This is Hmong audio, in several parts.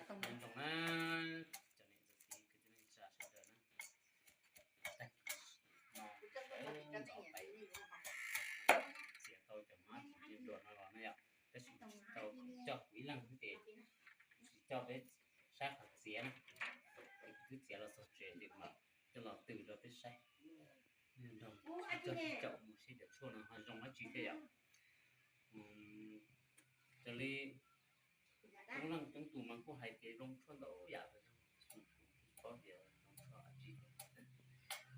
Zoo na, cov niam cov txiv kwv tij neej tsa sawv daws na, tag kis no sawv ntxov pais txiav tau cov mab txiv duas no los na yom, tab sis tsis tau coj kuv ib leeg xwb ces kuv tsis coj peb saib qhov txiav na, es kuv twb txiav los txog tsev ces mam coj los tw rau peb saib. Nrog coj caum mus seb cov tshuaj no ho zoo dab tsi thiab yom. Raws li coob leej coob tus mas kuj hais tias zoo tshuaj ntau yam, paub tias zoo tshuaj dab tsi,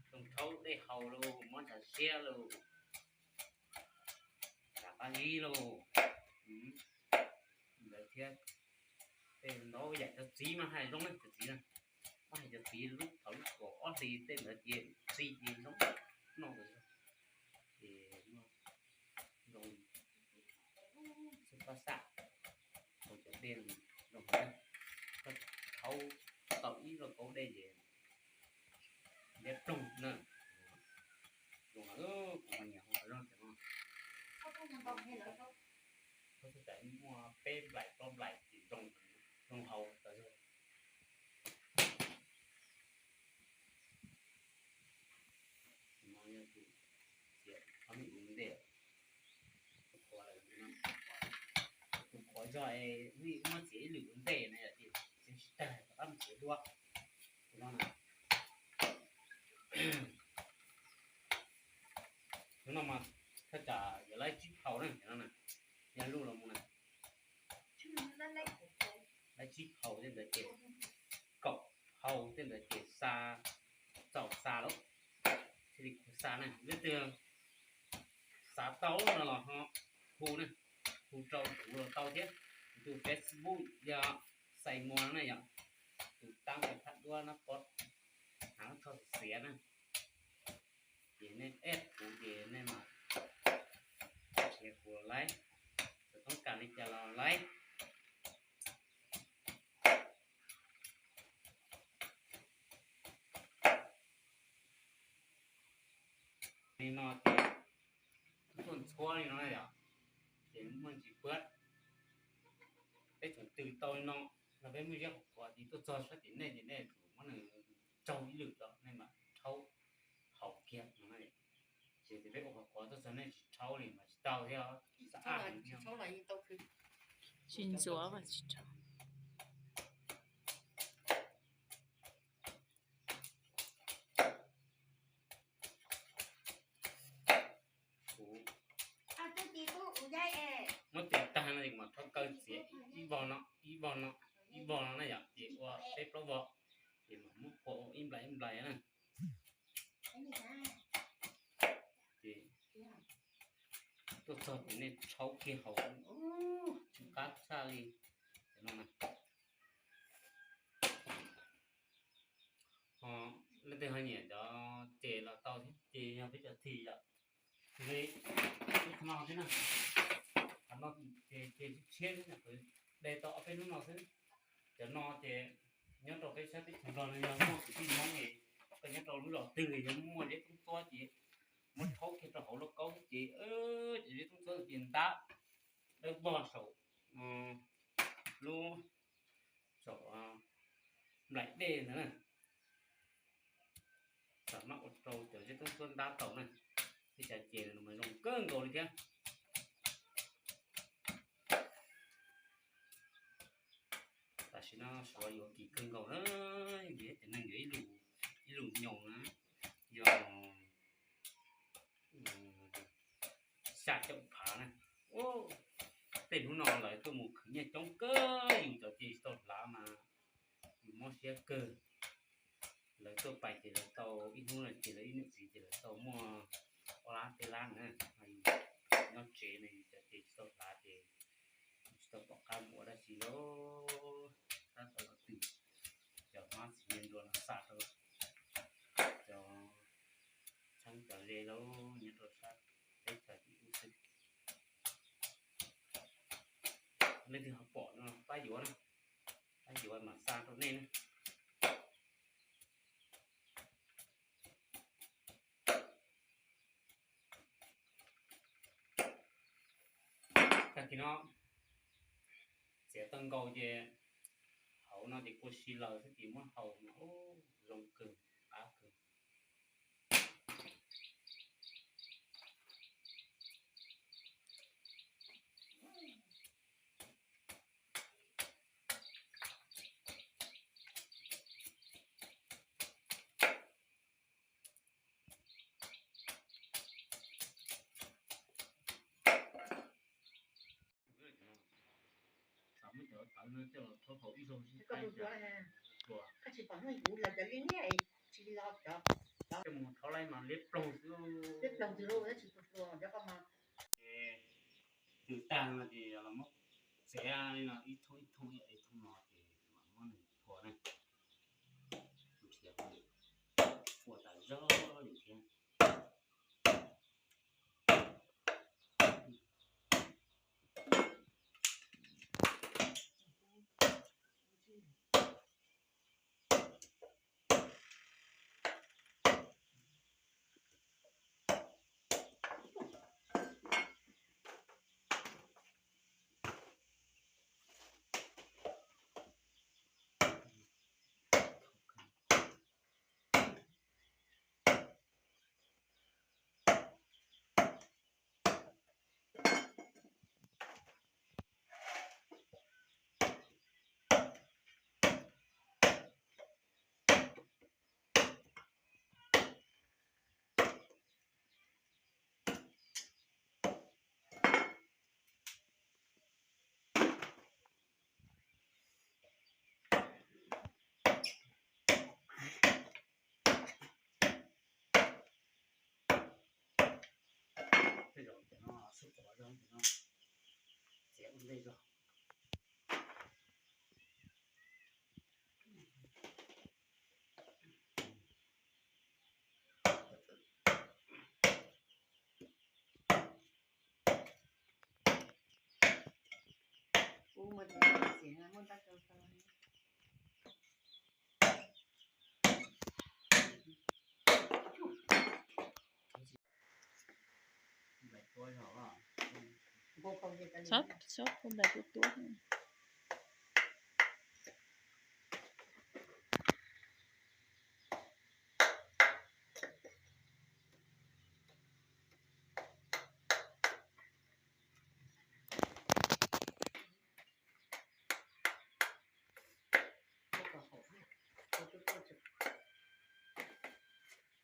zoo rhaub dej haus lauj, mob ntshav siab lauj, ntshav qab zib lauj, ntawd thiab. Tej ntau yam cov txiv mas hais zoo na, cov txiv na, muab hais cov txiv lub thaum lub kaum ob hlis tej ntawd ces txiv ces zoo noj ntawd ces zoo xwb pab xaj, haus cov dej zoo, koj rhaub tau ib lauj kaub dej ces liab ploog na. Zoo, kuv mas nyiam haus cov no. Koj txhob tsam muaj peb nplaim plaub nplaim ces zoo, zoo haus tas zog. No yog tus txiav ob lwm ua ntej, tus qhuav zog es muab txiav ib lwm ua ntej na yom, ces txiav tsis tag rov qab mus txiav dua. Tus no na, tus no mas thaj tsam yog laib tsib phau na, no na, yog luj los mus na, laib tsib phau tej ntawd ces, kaum phau tej ntawd ces xa, txaus xa lawm, thiaj li khuv xa na. Leej twg xav tau no los ho hu na, hu rau kuv los tau thiab. Kuv tus Facebook yog Xais Muas na yom, tus tab nqaim phaj duab nab pob hnav lub tsho xiav na. Ces nej add kuv ces nej mam nrhiav kuv los laib, txawm toob kas li cas los laib. Li no ces tuaj ntxhuab li no na yom, ces muaj ntsis puab. Peb tseem tw tau li no, no peb muaj ziab qhuav qhuav ces tuaj txog sab tim nej ces nej tsum muab nws tsaug ib lwm rau nej mam rhaub haus kiag no na. Ces peb ua qhuav qhuav tuaj txog nej tsis rhaub li mas tsis tau thiab. Tsis ntxuav mas tsis rhaub. Muab txiav tag no es mam rhaub kaw txiav ib vog no, ib vog no, ib vog no na yom, ces ua peb plaub vog, ces mam muab qhua ua ib nplais ib nplais na. Ces tuaj txog ces nej rhaub kiag haus, tsw qab tshaj li no na. Ho leej twg ho nyiam cov ces los tau thiab, ces yog peb cov thim yom. Li ib qho no thiab na, qhov no ces ces tshiab xwb, de tau ob peb hnub no xwb. Cov no ces nyob rau peb sab teb chaws Nplog no yog muaj kwv tij Hmoob es koj nyob rau lub zos twg yog muaj zeb toob txuab ces muab rhaub kiag rau hauv lauj kaub ces, ces zeb toob txuab ces ntab dawb vog saum lub, saum nplaim dej ntawd na. Xam maj ua rau cov zeb toob txuab ntab tau na. Tej cov ces no mas zoo kawg nkaus li thiab. Tam sim no suav yuav kim kawg nkaus na, vim cov neeg yuav ib lus nyoos na, yog xya caum phav na. Tej hnub no lawv tuaj mus khwv nyiaj coob kawg, yus cov ces tsis tau hlav mas yus mob siab kawg. Lawv tuaj pais ces lawv tau ib hnub no ces lawv ib niam txiv ces lawv tau muaj ob lab peb lab na. Yus nyob tsev no yus cov ces tsis tau hlav ces tsis tau pom qab mus ua dab tsi lauj. Tab tom los twm cov hmab txiv nruas no xa rau cov txheeb cov ze lauj, nyob rau sab teb chaws tim ub xwb. Leej twg ho pom no pab yuav na, pab yuav mam xa rau nej na. Tag kis no txiav tau nkaus ces hauv No ces kua si lawm xwb ces muab hau no, zoo kawg, qab kawg. Muab cov tawv no coj los thab hau ib zaug sib hluas. Koj tsis pom hnub kuv los cov liab liab, tsis los cov, coj mus thov laib mas liab ploog xwb. Liab ploog xwb, tsis tu hluas cov koj mas. Tws tag no ces los muab txiav li no ib thooj ib thooj ib thooj no ces mam muab nws phua na. Ua tas zog li thiab. Tej zaum no xub pom zog no, txiav ua ntej zog. Kuv muaj tus txiv muaj tab kau tau. Txhob, txhob pub nplaim tuab tuab.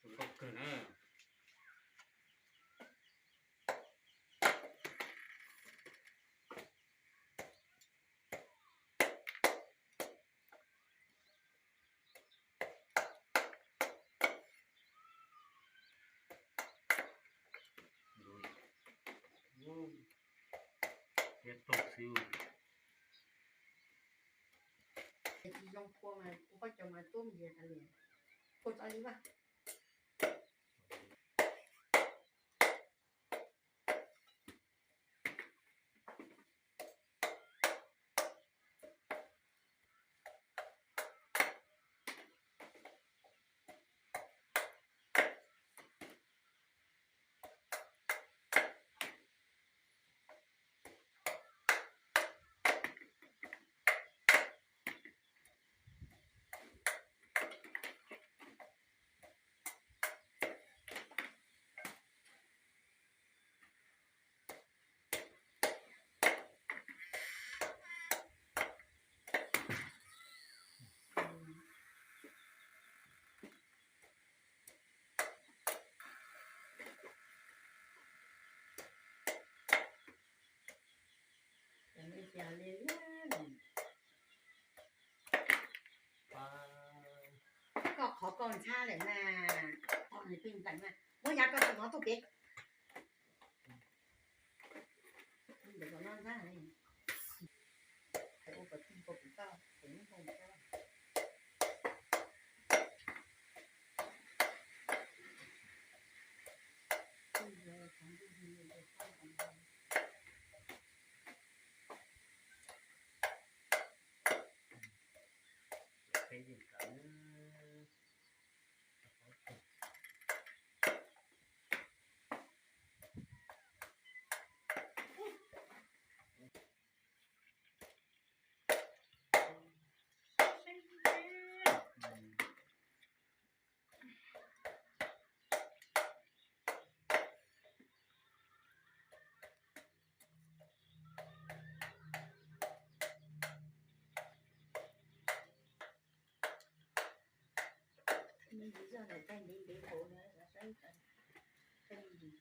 Tus nkauj kawg na. Thiab ploog xwb. Tsis zoo phua mas kuv qhov cos mas tuab npias tas li. Phua tau li mas. Koj qhov koj ntxhab lawm mas, qhov nws pheej nplaim mas muab yav koj tus no tuaj pem. Ntawm no ntxhab, ua kom tij nkaus pem toj, pem lub npoo toj. Zog ntawm tag ntev ntev hauv na, saib tag ntev.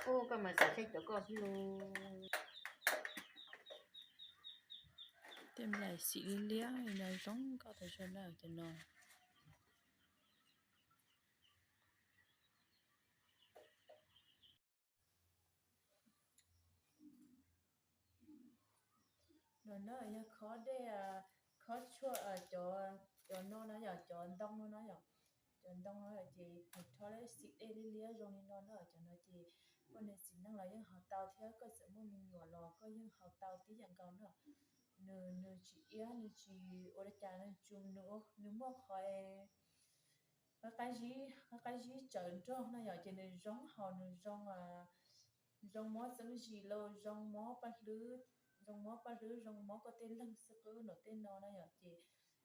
Ub, koj mas xav saib cov koj xwb lauj. Tej nplaim xim liab liab no zoo nkauj tas zog na cov no. No na yog khob dej, khob tshuaj, cov, cov no na yom, cov ntoo no na yom. Cov ntoo no ces nws rho lawm xim dej liab liab zoo li no na, cov no ces poj niam txiv neej los yeej haus tau thiab, koj txawm muaj me nyuam los koj yeej haus tau tib yam nkaus na. Nws, nws tsis iab, nws tsis ua li cas, nws tsuas, nws, nws muaj qhov qab zib, qab zib tsawv nrog no yom, ces nws zoo haus, nws zoo, zoo mob txeeb zis los zoo mob paj hlwb, zoo mob paj hlwb, zoo mob koj tej leeg xwb qwb nram tej no na yom, ces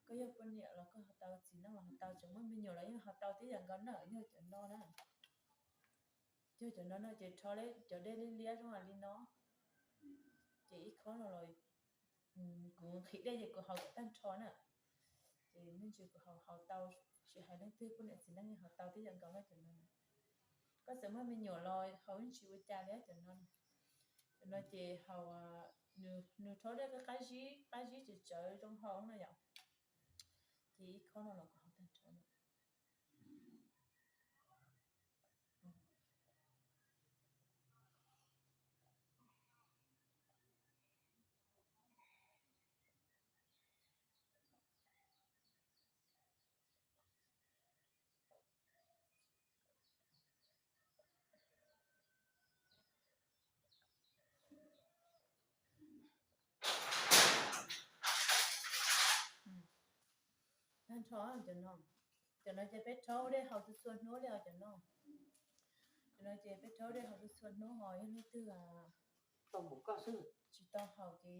koj yog poj niam los koj haus tau, txiv neej los haus tau, tseem muaj me nyuam los yeej haus tau tib yam nkaus na, yog cov no na. Yog cov no no ces rho cov dej liab liab zoo li no, ces ib khob no los kuv nqhis dej ces kuv haus kom tag nrho na. Ces me ntsis kuv haus, haus tau, tsis hais leej twg poj niam txiv neej yeej haus tau tib yam nkaus na cov no. Koj txawm muaj me nyuam los haus yeej tsis ua cas li cov no. Cov no ces haus, nws rho dej qab zib, qab zib tsawv tsawv zoo haus no yom. Ces ib khob no los kuv haus tag nrho na. Tag nrho cov no. Cov no ces peb rhaub dej haus txhua txhua hnub li os cov no. Cov no ces peb rhaub dej haus txhua txhua hnub ho yog leej twg tsis tau haus ces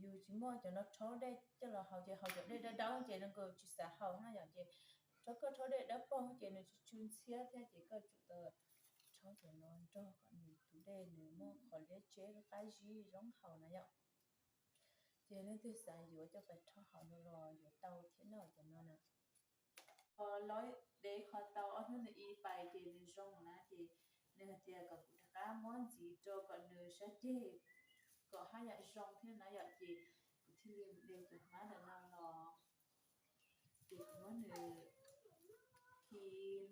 yus tsis muaj cov no rhaub dej coj los haus ces haus cov dej dawb dawb ces nws kuj tsis xav haus na yom, ces rhaub koj rhaub dej dawb paug ces nws tsw tsw ntxhiab thiab ces koj tsum tau rhaub cov no nrog kom nws tus dej nws muaj qhov liab tseb qab zib zoo haus na yom. Ces leej twg xav yuav coj pais rhaub haus no los yuav tau thiab na cov no na. Ho lawv dev qhov tau ob hnub nws i pais ces nws zoo na ces nws hais tias kom kuv rov qab muab ntxiv rau kom nws sab ceg kom haj yam zoo thiab na yom, ces kuv thiaj li de cov hmab ntawm no los ces kuv muab nws khi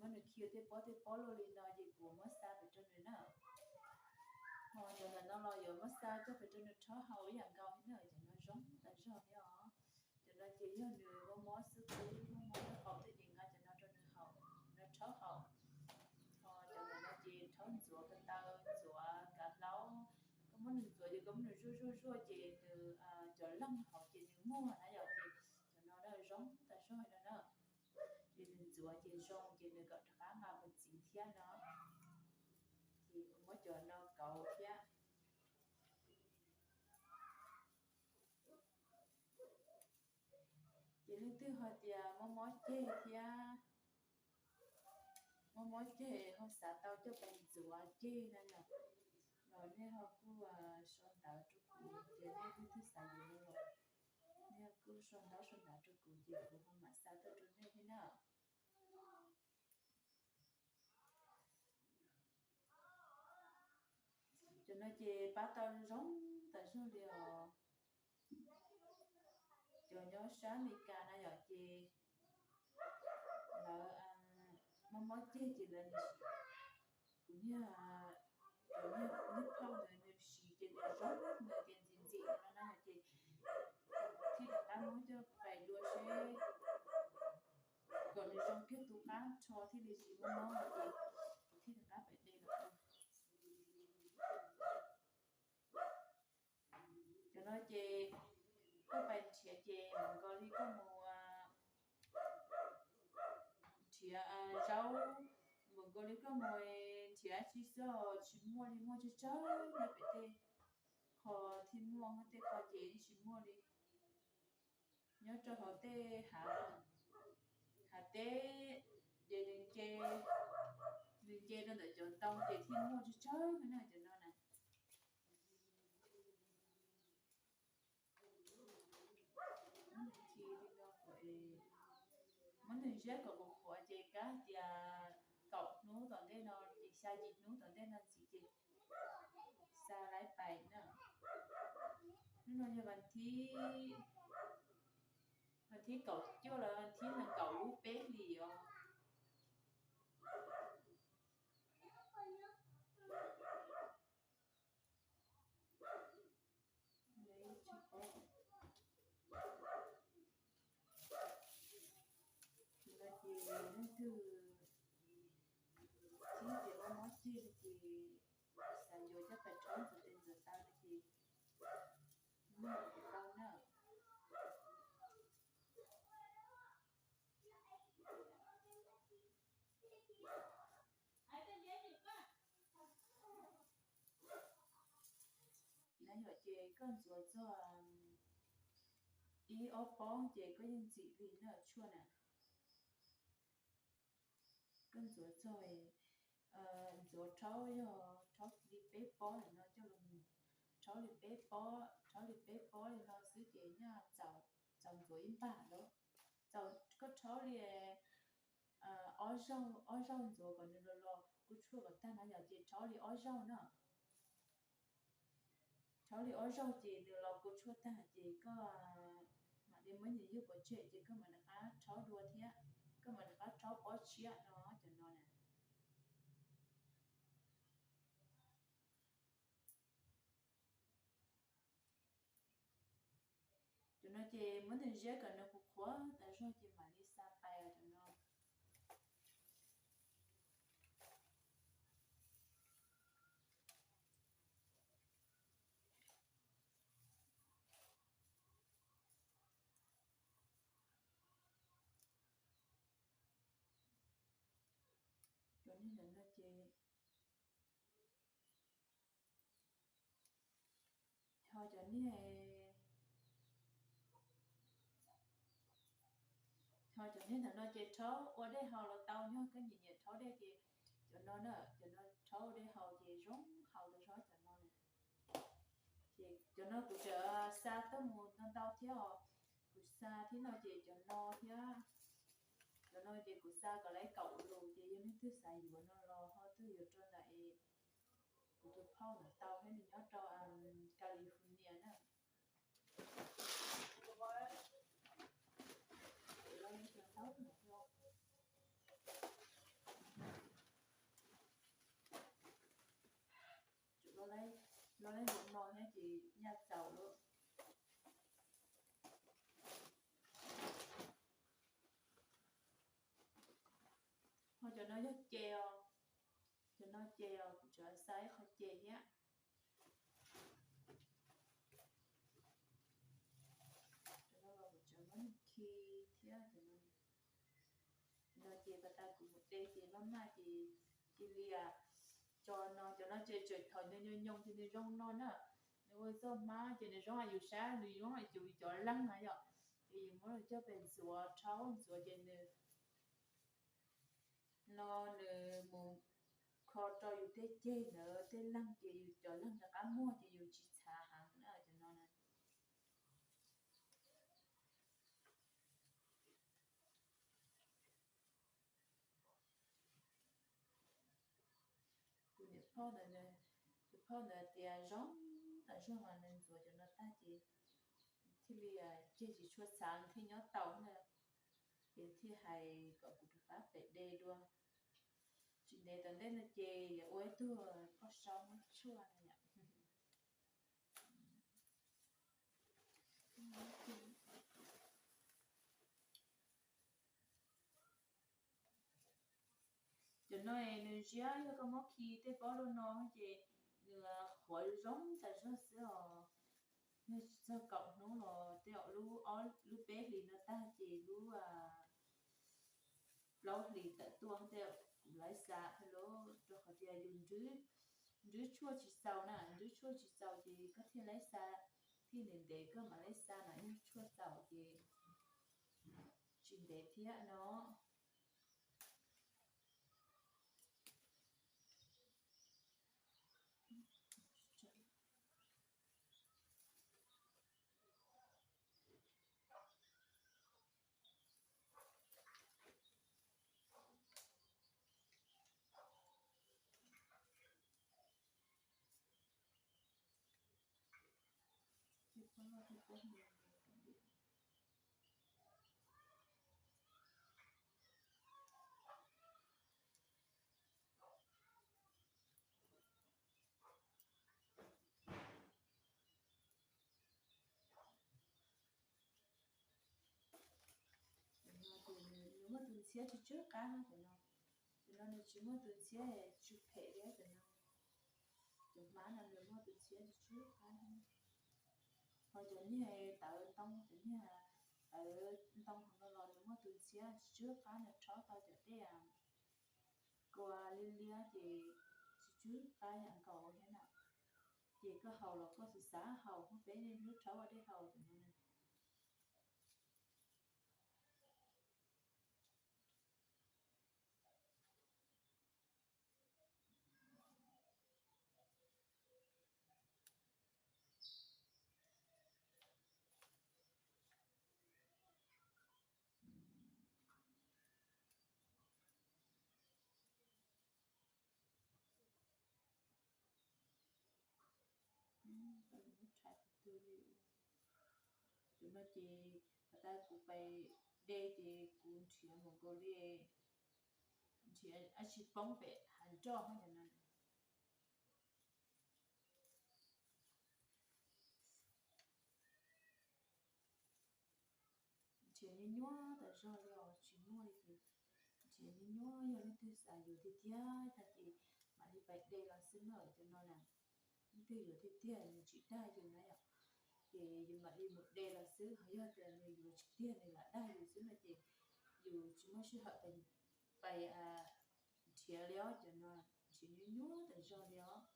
Muab nws khi tej pob tej pob luaj li no ces kuv muab xa pem rau nws na. Ho cov ntawm no los yuav muab xa coj pem rau nws rhaub haus ib yam nkaus li na, cov no zoo tas zog thiab os. Cov no ces yog nws mob mob xwb, mob mob tej qaum tej ces nqa cov no rau nws haus, nws rhaub haus. Ho cov ntawm no ces rhaub ntxuav ko taw, ntxuav kav hlaub. Koj muab nws ntxuav ces koj muab nws zuaj zuaj zuaj ces nws cov leeg hauv ces nws muag na yom, ces cov no zoo tas zog no na. Ces nws ntxuav ces zoo ces nws kom rov qab nqa mus txiv thiab no. Ces kuv muab cov no kauv thiab. Ces leej twg ho tias mob mob ceg thiab, mob mob ceg ho xav tau coj pais ntxuav ceg na yom, los nej ho kuj sau ntawv rau kuv, ces nej leej twg xav yuav no los nej ho kuj sau ntawv sau ntawv rau kuv ces kuv ho mam xa tuaj rau nej thiab na. Cov no ces pab tau zoo tas zog li os. Cov nyob sab Amelikas na yom, ces lawv mob mob ceg ces lawv, kuv niag, kuv niag phauj ntawd nws siv ces nws zoo, nws tias ntxim ntxim no na yom, ces thiaj li rov qab muab coj pais dua seb kom nws zoo kiag tu qab nrho thiaj li tsis mob mob no ces kuv thiaj rov qab pais de los. Cov no ces koj pais nrhiav ces nkaus li koj mus nrhiav zaub, nkaus li koj mus nrhiav tsis xwb, tsis muaj li, muaj tsawg tsawg nyob pem tej qho thiaj muaj, tej qho ces tsis muaj li. Nyob rau hauv tej hav, hav teb ces nws nce, nws nce rau ntawm cov ntoo ces thiaj muaj tsawg tsawg na cov no na. Muab nws ziab kom qhuav qhuav ces kav tias kaum hnub tom ntej no ces xya yim hnub tom ntej no ntxiv ces xa laib pais na. Hnub no yog vas thib, vas thib kaum cuaj los vas thib nees nkaum lub peb hlis os. Ces leej twg txib ces mob mob ceg ces xav yuav coj pais rhaub ntxuav tes ntxuav taw no ces muaj tau na. Na yom, ces koj ntxuav txog ib ob pob ces koj yeej ntxim li na tshuaj na. Koj ntxuav txog, ntxuav rhaub, yog rhaub li peb pob li no coj los mus, rhaub li peb pob, rhaub li peb pob li no xwb ces nyaj txaus ntxuav ib npag lawm. Txaus koj rhaub li ob zaug, ob zaug ntxuav kom nws los los kua tshuaj kom tag na yom, ces rhaub li ob zaug na. Rhaub li ob zaug ces nws los kua tshuaj tag ces koj mam li muab nws ywg pov tseg ces koj mam rov qab rhaub dua thiab, koj mam rov qab rhaub pob tshiab no cov no na. Cov no ces muab nws ziab kom nws qhuav qhuav tas zog ces mam li xa pais cov no. Cov niag ntawm no ces ho cov niag, ho cov niag ntawm no ces rhaub ua dej haus los tau, yog koj nyiam nyiam rhaub dej ces cov no na, cov no rhaub ua dej haus ces zoo haus tas zog cov no na. Ces cov no kuv tseem xa tuaj mus ntau ntau thiab os. Kuv xa thiab no ces cov no thiab, cov no ces kuv xa kom lawv kaum lus ces yog leej twg xav yuav no los ho tuaj yuav rau ntawm es kuv tus phauj ntawd tau thiab, nws nyob rau California na. Cov no yog cov taub ntawm no. Lo leb npaum no thiab ces nyaj txaus lawm. Ho cov no yog ces os, cov no ces os, kuv tseem xa ib qho ces thiab. Cov no los kuv tseem muab khi thiab. Cov no ces pas tas kuv mus de ces maj maj ces cia li, cov no, cov no ces tseem thaum nws nyoos nyoos ces nws zoo no na. Nws ua txoj hmab ces nws zoo yus sab, nws zoo yus cov leeg na yom. Ces yus muab coj pem ntxuav, rhaub ntxuav ces nws no nws mus kho rau yus tej ceg ntawd tej leeg ces yus cov leeg rov qab muag ces yus tsis txhav heev na cov no na. Tus niam phauj ntawd, tus phauj ntawd tias zoo tas zog mas nws ntxuav cov no tag ces thiaj li ceg tsis tshua txhav thiaj nyob tau na. Ces thiaj hais kom kuv rov qab pem de dua. Tsis ntev tom ntej no ces yuav ua ib tug poj saub muab tshuaj no yom. Cov no nws ziab, yog koj muab khi tej pob rau no ces nws qhuav zoo tas zog xwb os. Yog tsis txog kaum hnub los tej zaum lub ob lub peb hlis no tag ces lub plaub hlis tawm tuaj tej zaum kuv laib xa thiab lauj, rau qhov tias yus nrwb tshuaj tsis txaus na, nrwb tshuaj tsis txaus ces koj thiaj laib xa, thiaj ntev ntev koj mam laib xa na, yog tshuaj txaus ces tsis ntev thiab no. Cov no ces nws muaj tus ntxhiab tsw tsw qab na, cov no, cov no nws tsis muaj tus ntxhiab tsw phem li cov no. Cov hmab no nws muaj tus ntxhiab tsw tsw qab. Ho cov niag tawv ntoo, cov niag tawv ntoo hauv no los nws muaj tus ntxhiab tsw tsw qab, nws rhaub tau cov dej kua liab liab ces tsw tsw qab yam nkaus thiab na. Ces koj haus los koj xav xav haus, muab peb niag hlwb rhaub ua dej haus cov no na. Cov no ces pas tas kuv pais de ces kuv nrhiav mus nkaus li, nrhiav dab tsi poob pem hav nroj cov no. Nrhiav nyuaj nyuaj tas zog li os, tsis muaj li ces nrhiav nyuaj nyuaj, yog leej twg xav yuav tiag tiag tag ces mam li pais de los xwb na cov no na. Leej twg yuav tiag tiag nws tsis dag yus na yom, ces yus mam li mus de los xwb, ho yog tias nws yuav tsis tiag nws lam dag yus xwb no ces yus tsis muaj sij hawm pais, pais nrhiav li os cov no, nrhiav nyuaj nyuaj tas zog li os.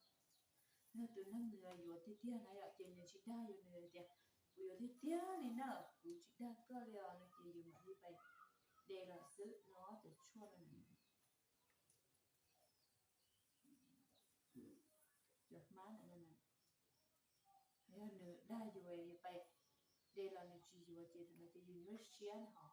Yog tus neeg nws yuav tiag tiag na yom ces nws tsis dag yus, nws tias kuv yuav tiag tiag li na, kuv tsis dag koj li os no ces yus mam li pais de los xwb no cov tshuaj no. Cov hmab no, yog nws dag yus, yus pais de los nws tsis yuav ces thaum no ces yus nyuaj siab na ho.